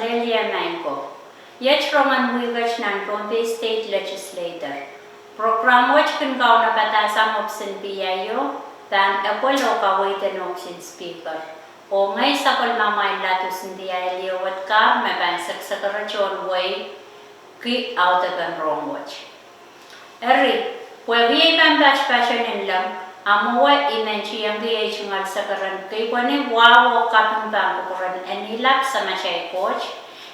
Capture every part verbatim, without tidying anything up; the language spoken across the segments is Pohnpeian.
Lel ie maing ko. Iet rongen wihk wet nan Pohnpei State Legislature. Prokram wet kin kaunopada sang ohpis en PIO, pahn epwel oh kaweid en ohpis en Speaker. Oh ngehi sapwellimamwail Ladus Ntiah Eliot Carr me pahn seksekere tohn wehi ki audepen rohng wet. Eri, pwehki ei pahn patpato nin leng, a mwowe I men tiengki ei tungoal sekeren keipweni wahu oh kaping pahn kupwuren Eni lap Samatail Koht,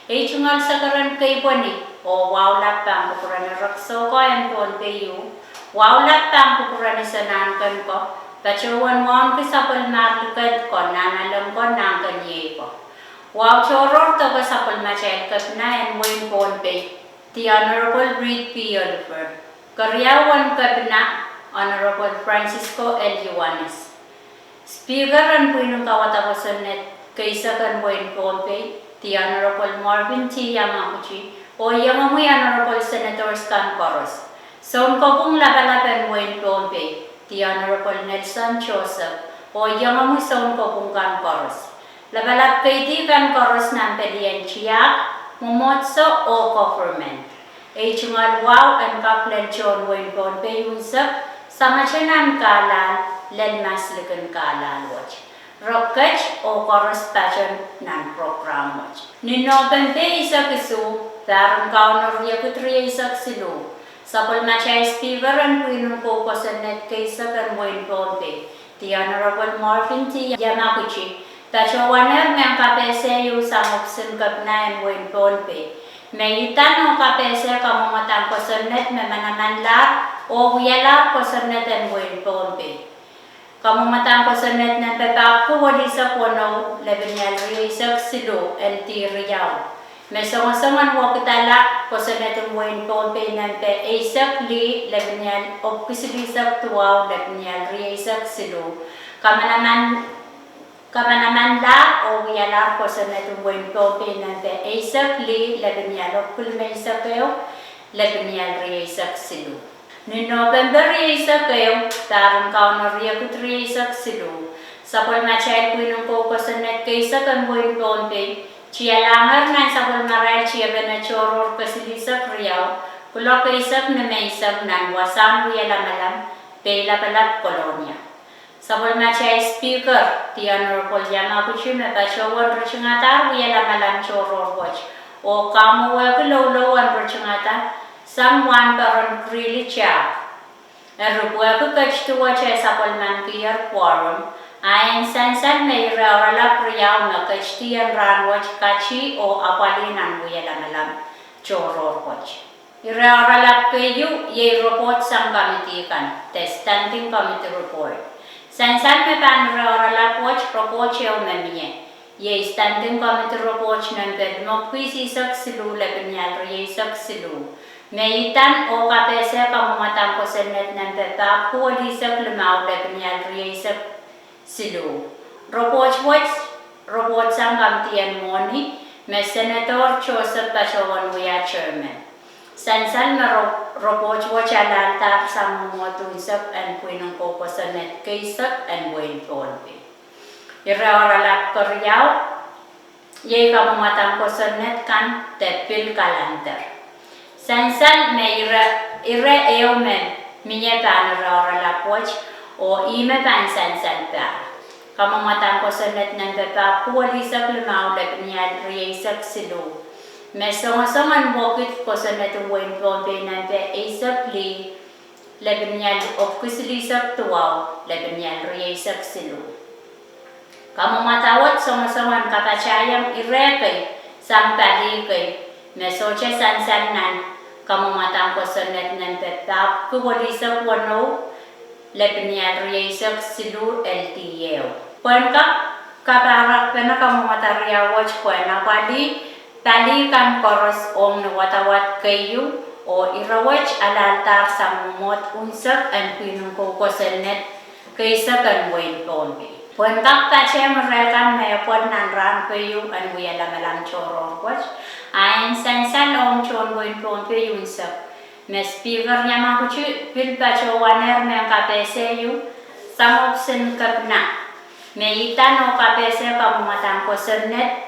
ei tungoal sekeren keipweni oh wahu lap pahn kupwuren Erekiso ko en Pohnpei U, wahu lap pahn kupwuren Iso Nahnken ko, patohwan wauneki sapwellimar likel ko, nan alem ko, nahnkeniei ko. Wahu tohrohr doke sapwellimatail Kepina en wehin Pohnpei, The Honorable Reed P. Oliver. Keriau en Kepina, Honorable Francisco L. Ioanis. Speaker en pwihn en kauwada kosonned keisek en wehin Pohnpei, The Honorable Marvin T. Yamaguchi, oh iengomwi Honorable Senators kan koaros. Sounkopwung Lapalap en wehin Pohnpei, The Honorable Nelson Joseph, oh iengomwi sounkopwung kan koaros. Lapalap keidi kan koaros nan pelien tiahk, mwomwohdiso oh government. Ei tungoal wahu en kak lel tohn wehin Pohnpei unsek, sangete nan kahlahl, lel maslikin kahlahl wet. Re ket oh koaros pato nan prokram wet. Ni Nohpempe eisek isuh, pahr en Kauno riekid rieisek siluh, sapwellimatail Speaker en pwihn en kou kosonned keisek en wehin Pohnpei, The Honorable Marvin T. Yamaguchi, patohwanehr mehn kapehse ieu sang ohpis en Kepina en wehin Pohnpei, me idan oh kapehse kamwomwadang kosonned me manamanlahr oh wialahr kosonned en wehin Pohnpei. Kamwomwadang kosonned nempe pahpwiki welisek weneu, lepin ial rieisek siluh, L D riau, me songosong en wekidala kosonned en wehin Pohnpei nempe eisek lih, lepin ial epwiki silihsek duwau, lepin ial rieisek siluh. Kamanaman, kamanamanlahr oh wialahr kosonned en wehin Pohnpei nempe eisek lih, lepin ial epwiki limeisek ehu, lepin ial rieisek siluh. Ni Nohpempe rieisek ehu, pahr en Kauno riekid rieisek siluh, sapwellimatail pwihn en kou kosonned keisek en wehin Pohnpei tialahngehr nan sapwellimarail tiepene tohrohr kesilihsek riau, kuloak eisek nimeisek nan wasahn Wielamalam, Peilapalap, Kolonia. Sapwellimatail Speaker, The Honorable Yamaguchi, me patohwan ritingadahr Wielamalam tohrohr wet, oh kamwowehki loulou en ritingada sang wahnpoaron Greeley tiahk. Eri pwehki ketdi wet e sapwellimanikier quorum, a en sansal me ire oaralap riau me ketdi en rahnwet kati oh apwalih nan Wielamalam tohrohr wet. Ire oaralap keieu iei report sang komiti kan, de Standing Committee Report. Sansal me pahn ire oaralap wet, report ehu me mie, iei Standing Committee Report nempe limepwiki isihsek siluh, lepin ial rieisek siluh, me idan oh kapehse kamwomwadang kosonned nempe pahpwiki welisek limau, lepin ial rieisek siluh. Report wet, report sang komiti en mwohni, me Senator Joseph patohwan wia chairman. Sansal me re-, report wet alahldahro sang mwomwohd unsek en pwihn en kou kosonned keisek en wehin Pohnpei. Ire oaralap keriau iei kamwomwadang kosonned kan de pil kalander. Sansal me ire, ire ehu me mie pahn ire oaralap wet, oh ihme pahn sansal pahr. Kamwomwadang kosonned nempe pahpwiki welisek limau, lepin ial rieisek siluh, me songosong en wekid kosonned en wehin Pohnpei nempe eisek lih, lepin ial epwiki silihsek duwau, lepin ial rieisek siluh. Kamwomwada wet songosong en kapatahieng ire kei sang pali kei, me sohte sansal nan kamwomwadang kosonned nempe pahpwiki welisek weneu, lepin ial rieisek siluh, L D ehu. Pwehn kak kapahrekpene kamwomwada riau wet pwehn apwalih pali kan koaros ong ni wadawad keieu, oh ire wet alahldahro sang mwomwohd unsek en pwihn en kou kosonned keisek en wehin Pohnpei. Pwehn kak patehng ire kan me epwel nan rahn keieu en Wielamalam tohrohr wet, a en sansal ong tohn wehin Pohnpei unsek, me Speaker Yamaguchi pil patohwanehr mehn kapehse ieu sang ohpis en Kepina, me idan oh kapehse kamwomwadang kosonned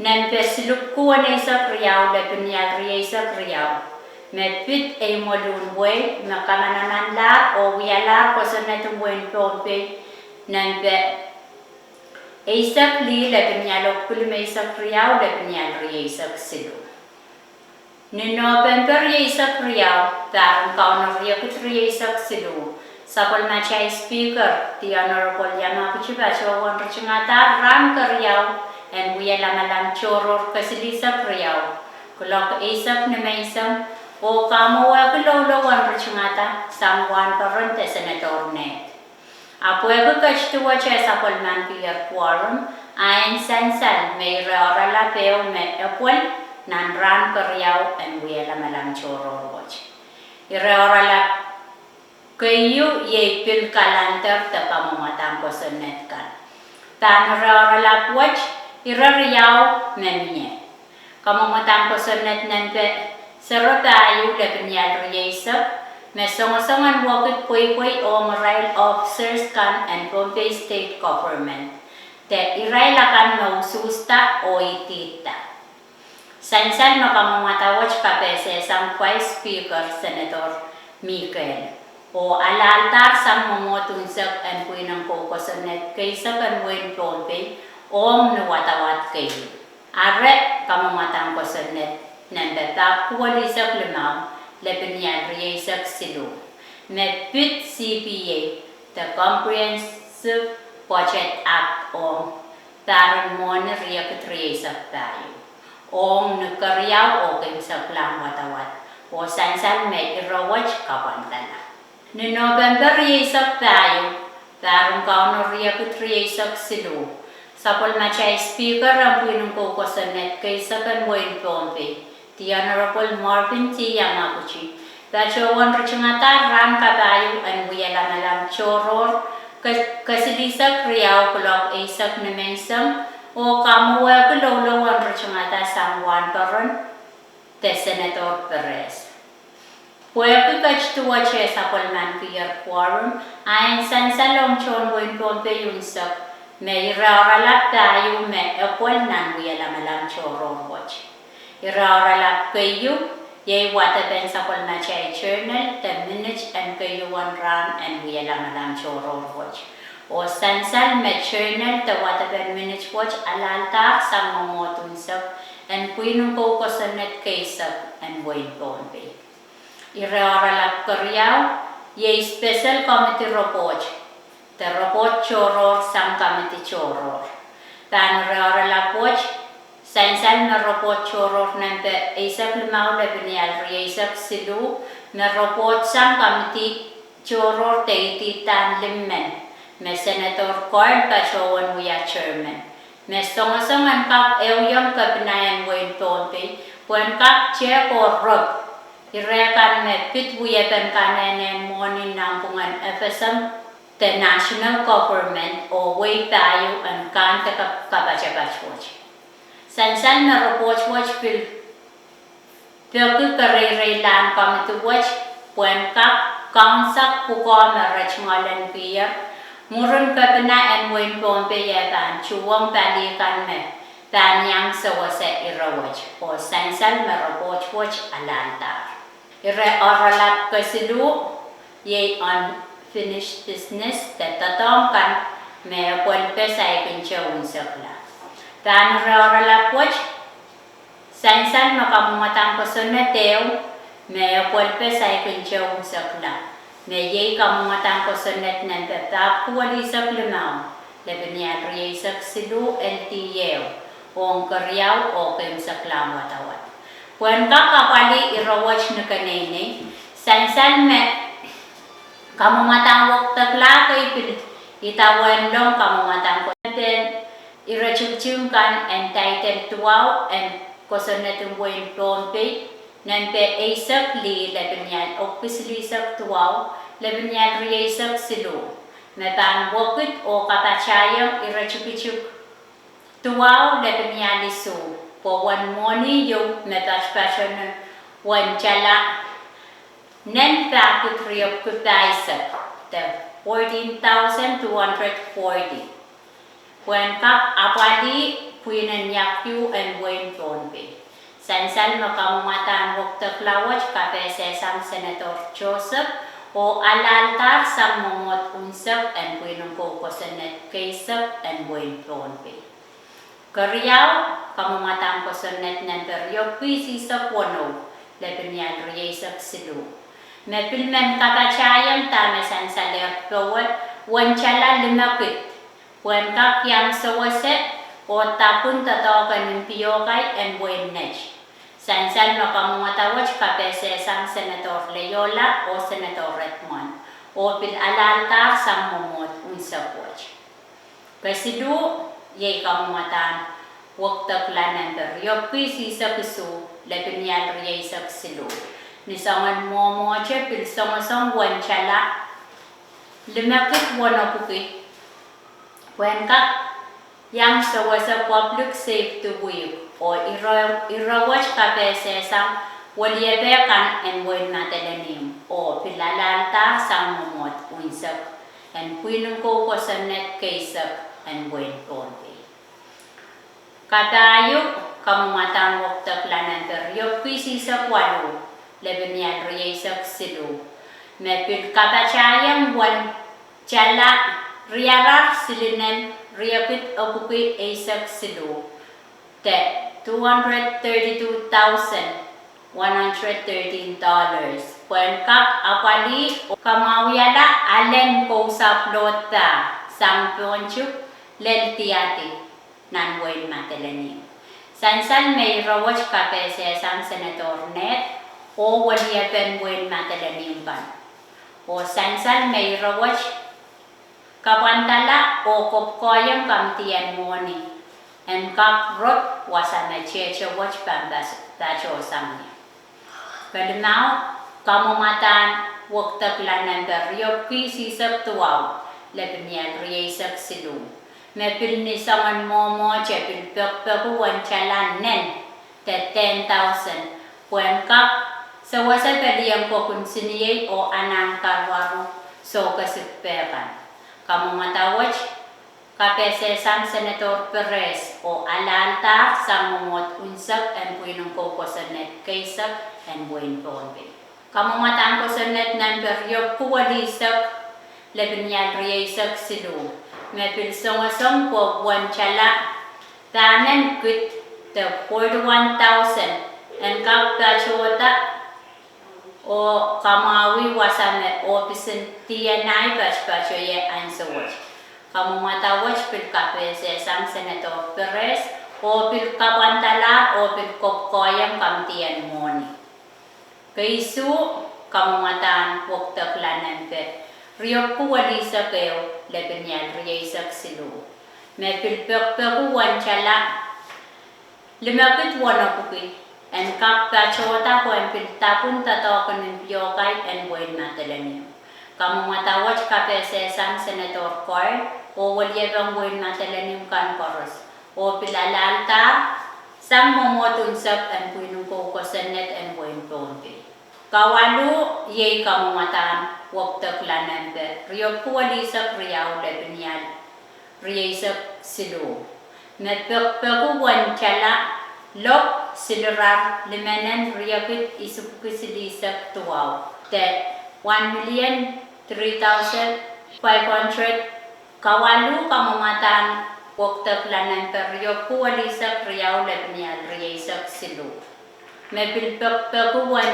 nempe siluh kuwen eisek riau lepin ial rieisek riau, me pid eimwolun wehi me kamanamanlahr oh wialahr kosonned en wehin Pohnpei, nempe eisek lih lepin ial epwiki limeisek riau lepin ial rieisek siluh. Ni Nopempe rieisek riau, pahr en Kauno riekid rieisek siluh, sapwellimatail Speaker, The Honorable Yamaguchi, patohwan ritingada rahn keriau en wia lamalam tohrohr kesilihsek riau, kuloak eisek nimenseng, oh kamwowehki loulou en ritingada sang wahnpoaron de Senator Ned. Ahpw pwehki ketidi wet e sapwellimankier quorum, a en sansal me ire oaralap ehu me epwel nan rahn keriau en wia lamalam tohrohr wet. Ire oaralap keieu iei pil kalander de kamwomwadang kosonned kan. Pahn ire oaralap wet ire riau me mie: kamwomwadang kosonned nempe sero pahieu lepin ial rieisek, me songosong en wekid pweipwei ong irail officers kan en Pohnpei State Government, de irail akan me usuhsda oh idihda. Sansal me kamwomwada wet kapehse sang Vice Speaker Senator Miguel, oh alahldahr sang mwomwohd unsek en pwihn en kou kosonned keisek en wehin Pohnpei ong ni wadawad keieu. Are kamwomwadang kosonned nempe pakuo lihsek limau lepin ial rieisek siluh, me pid C P A, de Comprehensive Budget Act ong pahr en Mwohni riekid rieisek pahieu, ong ni keriau oh keimwseklahn wadawad, oh sansal me ire wet kapwandala. Ni Nopempe rieisek pahieu, pahr en Kauno riekid rieisek siluh, sapwellimatail Speaker en pwihn en kou kosonned keisek en wehin Pohnpei, The Honorable Marvin T. Yamaguchi, patohwan ritingada rahn kapahieu en wia lamalam tohrohr ke- kesilihsek riau kuloak eisek nimenseng, oh kamwowehki loulou en ritingada sang wahnpoaron de Senator Perez. Pwehki ketidi wet e sapwellimankier quorum, a en sansal ong tohn wehin Pohnpei unsek me ire oaralap pahieu me epwel nan wia lamalam tohrohr wet. Ire oaralap keieu iei wadepen sapwellimatail Journal de minit en keieu en rahn en wia lamalam tohrohr wet, oh sansal me Journal de wadepen minit wet alahldahr sang mwomwohd unsek en pwihn en kou kosonned keisek en wehin Pohnpei. Ire oaralap keriau iei Special Committee Report, de report tohrohr sang kamidi tohrohr. Pahn ire oaralap wet, sansal me report tohrohr nempe eisek limau lepin ial rieisek siluh, me report sang kamidi tohrohr de idihdahn limmen, me Senator Carl patohwan wia chairman, me songosong en kak ehuiong kepina en wehin Pohnpei pwehn kak tehk oh rep ire kan me pid wiepen kanehnen mwohni nanpwungen FSM de national government oh wehi pahieu en kahn de kap- kapatapat wet. Sansal me report wet pil peki kereireilahn kamidi wet pwehn kak kaunsak pwukoa me re tungoalenkier mwurin kepina en wehin Pohnpei e pahn tuhwong pali kan me pahn iang sewese ire wet, oh sansal me report wet alahldahr. Ire oaralap kesiluh iei unfinished business de doadoahk kan me epwelpe saikinte unsekla. Pahn ire oaralap wet, sansal me kamwomwadang kosonned ehu me epwelpe saikinte unsekla, me iei kamwomwadang kosonned nempe pakuo lihsek limau lepin ial rieisek siluh, L D A, ong keriau oh keimwseklahn wadawad. Pwehn kak apwalih ire wet ni keneinei, sansal me kamwomwadang wekidekla kei pil idawehn lohng kamwomwadang kosonned en ire tikitik kan en title duwau en kosonned en wehin Pohnpei, nempe eisek lih lepin ial epwiki silihsek duwau lepin ial rieisek siluh, me pahn wekid oh kapatahiong ire tikitik duwau lepin ial isuh, pwe uwen mwohni ieu me patopatohn uwen tala nen pahkid riepwiki pahisek de fourteen thousand two hundred forty. Pwehn kak apwalih pwihn en Iakyu en wehin Pohnpei. Sansal me kamwomwadahn wekidekla wet kapehsehsang Senator Joseph oh alahldahr sang mwomwohd unsek en pwihn en kou kosonned keisek en wehin Pohnpei. Keriau, kamwomwadahn kosonned nempe riepwiki isihsek weneu, lepin ial rieisek siluh. Me pil men kapatahiong dahme sansalehr powe, wen tala limekid, pwehn kak iang sewese oh dapwun doadoahk en mpiokai en wehin Nett. Sansal me kamwomwada wet kapehsehsang Senator Leola oh Senator Redmond, oh pil alahldahr sang mwomwohd unsek wet. Kesiluh, iei kamwomwadahn wekidekla nempe riepwiki isihsek isuh, lepin ial rieisek siluh. Ni soangen mwomwohte pil songosong wen tala limekid wenepwiki, pwehn kak iang sewese Public Safety Week, oh ire, ire wet kapehsehsang weliepe kan en wehin Madolenihmw, oh pil alahldahr sang mwomwohd unsek en pwihn en kou kosonned keisek en wehin Pohnpei. Kapahieu, kamwomwadahn wekidekla nempe riepwiki isihsek waluh, lepin ial rieisek siluh. Me pil kapatahiong wen tala riarar silinen riekid epwiki eisek siluh, de two hundred thirty-two thousand one hundred thirteen dollars, pwehn kak apwalih oh kamwahuiala alen kousapw load pah sang pohntuk lel diadi nan wehin Madolenihmw. Sansal me ire wet kapehsehsang Senator Ned oh weliepen wehin Madolenihmw kan. Oh sansal me ire wet kapwandala oh kopwukoahiong kamidien mwohni en kak rop wasa me tehte wet pahn patohsang ie. Kelimau, kamwomwadahn wekidekla nempe riepwiki isihsek duwau, lepin ial rieisek siluh. Me pil ni soangen mwomwohte pil pekipeki wen tala nen, de ten thousand, pwehn kak sewese pelien kokin siniei oh anahn karuwaru soh kesikpe kan. Kamwomwada wet kapehsehsang Senator Perez oh alahldahr sang mwomwohd unsek en pwihn en kou kosonned keisek en wehin Pohnpei. Kamwomwadahn kosonned nempe riepwiki welihsek, lepin ial rieisek siluh. Me pil songosong pwe wen tala pahmen kid, de forty-one thousand, en kak patohda oh kamwahwih wasa me ohpis en D N I patopatohie ansou wet. Kamwomwada wet pil kapehsehsang Senator Perez, oh pil kapwandalahr oh pil kopwukoahiong kamidien mwohni. Keisuh, kamwomwadahn wekidekla nempe riepwiki welihsek ehu, lepin ial rieisek siluh. Me pil pekipeki wen tala limekid wenepwiki en kak patohda pwehn pil dapwun doadoahk en mpiokai en wehin Madolenihmw. Kamwomwada wet kapehsehsang Senator Coyle oh weliepen wehin Madolenihmw kan koaros, oh pil alahldahr sang mwomwohd unsek en pwihn en kou kosonned en wehin Pohnpei. Kawalu, iei kamwomwadahn wekidekla nempe riepwiki welihsek riau, lepin ial rieisek siluh. Me pekipeki wen tala lopw silirar limenen riekid isipwiki silihsek duwau, de one million three thousand five hundred. Kawalu, kamwomwadahn wekidekla nempe riepwiki welihsek riau, lepin ial rieisek siluh. Me pil pekipeki wen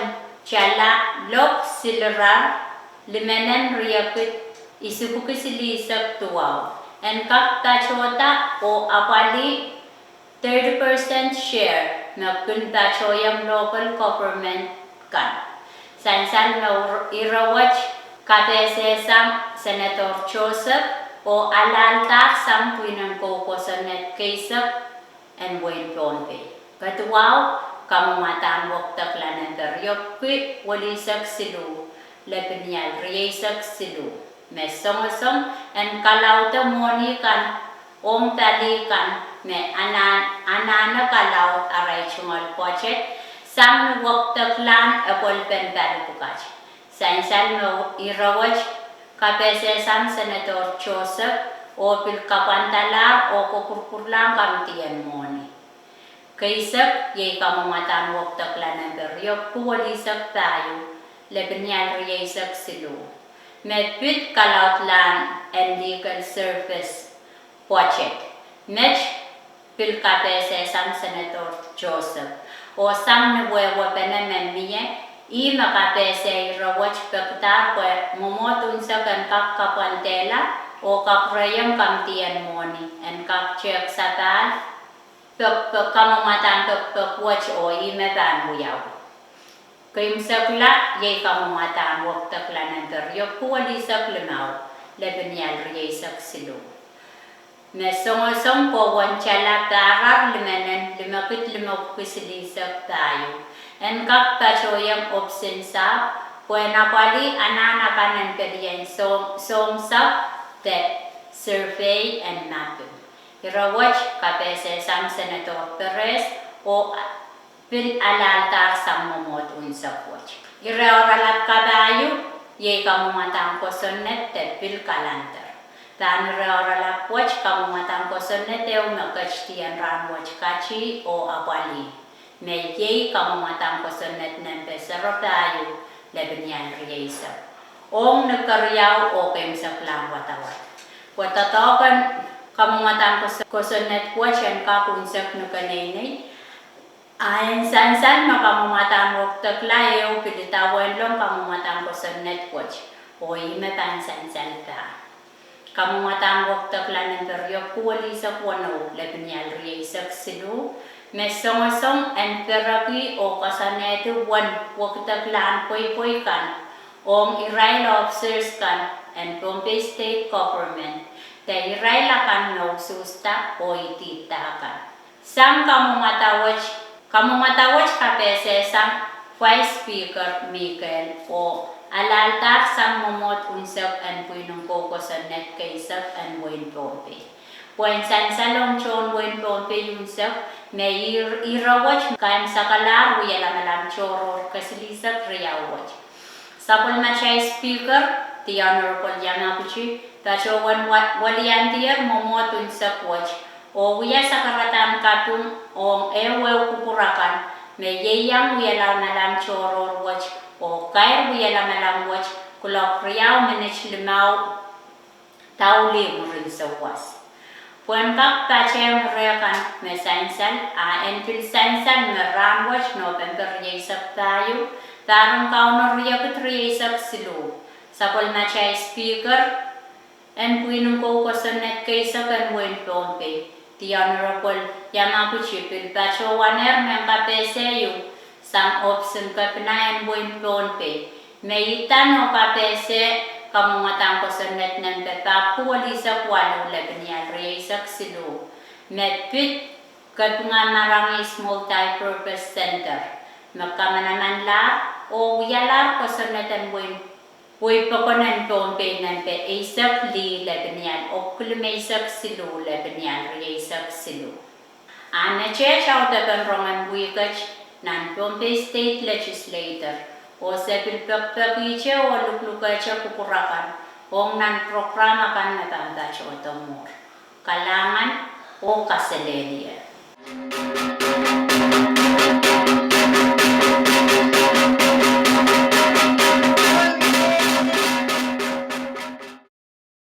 tala lopw silirar limenen riekid isipwiki silihsek duwau, en kak patohda oh apwalih thirty percent share me kin patohiong local government kan. Sansal me ire wet kapehsehsang Senator Joseph oh alahldahr sang pwihn en kou kosonned keisek en wehin Pohnpei. Kaduwau, kamwomwadahn wekidekla nempe riepwiki welihsek siluh, lepin ial rieisek siluh. Me songosong en kalaude mwohni kan ong pali kan me anahne kalaud arail tungoal budget sang ni wekideklahn epwelpen pali pwukat. Sansal me ire wet kapehsehsang Senator Joseph oh pil kapwandalahr oh koapwurpwurlahng kamidien mwohni. Keisek iei kamwomwadahn wekidekla nempe riekid duwelisek pahieu, lepin ial rieisek siluh, me pid kalaudlahn en Legal Service budget, met pil kapehsehsang Senator Joseph, oh sang ni wehwehpene me mie, ih me kapehse ire wet pekdahr pwe mwomwohd unsek en kak kapwandehla oh kapwurehiong kamidien mwohni en kak tehk sapahl pekpek, kamwomwadahn pekpek wet oh ih me pahn wiawi. Keimwsekla iei kamwomwadahn wekidekla nempe riekid duwelisek limau, lepin ial rieisek siluh, me songosong kohwongtala pahrar limenen limekid limepwuki silihsek pahieu, en kak patohiong ohpis en sahpw pwehn apwalih anahn akan en pelien soh-, sohmwsapw de survey and mapping. Ire wet kapehsehsang Senator Perez oh pil alahldahsang mwomwohd unsek wet. Ire oaralap kapahieu iei kamwomwadahn kosonned de pil kalander. Pahn ire oaralap wet kamwomwadahn kosonned ehu me ketidien rahnwet katih oh apwalih, me iei kamwomwadahn kosonned nempe sero pahieu, lepin ial rieisek. Ong ni keriau oh keimwseklahn wadawad, pwe doadoahk en kamwomwadahn kos-, kosonned wet en kak unsek ni keneinei, a en sansal me kamwomwadahn wekidekla ehu pil idawehn lohng kamwomwadahn kosonned wet, oh ih me pahn sansal pahn. Kamwomwadahn wekidekla nempe riekid duwelisek weneu, lepin ial rieisek siluh, me songosong en pereki oh koasoanehdi uwen wekideklahn pweipwei kan ong irail officers kan en Pohnpei State Government, de irail akan me usuhsda oh idihda kan. Sang kamwomwada wet, kamwomwada wet kapehsehsang Vice Speaker Mikel oh alahldahsang mwomwohd unsek en pwihn en kou kosonned keisek en wehin Pohnpei, pwehn sansalong tohn wehin Pohnpei unsek, me ire wet kaimwsekalahr wia lamalam tohrohr kesilihsek riau wet. Sapwellimatail Speaker, the Honorable Yamaguchi, patohwan wa-, weliandier mwomwohd unsek wet, oh wia sakaradahn kaping ong ehuehu kupwur akan, me ieiang wia lamalam tohrohr wet, oh kair wia lamalam wet kuloak riau minit limau daulih mwurin souwas. Pwehn kak patehng ire kan me sansal, a en pil sansal me rahnwet Nopempe rieisek pahieu, pahr en Kauno riekid rieisek siluh, sapwellimatail Speaker en pwihn en kou kosonned keisek en wehin Pohnpei, the Honorable Yamaguchi, pil patohwanehr mehn kapehse ieu sang ohpis en kepina en wehin Pohnpei, me idahn oh kapehse kamwomwadahn kosonned nempe pahpwiki duwelisek waluh, lepin ial rieisek siluh, me pid Kapinga Marangeh's Multi-Purpose Center, me kamanamanlahr oh wialahr kosonned en wehi pokon en Pohnpei nempe eisek lih, lepin ial epwiki limeisek siluh, lepin ial rieisek siluh. A neteht audepen rongen wihket nan Pohnpei State Legislature, oh se pil pekipekihte oh luklukehte kupwur akan ong nan prokram akan me pahn patohdo mwuhr. Kalahngan oh kaselehlie.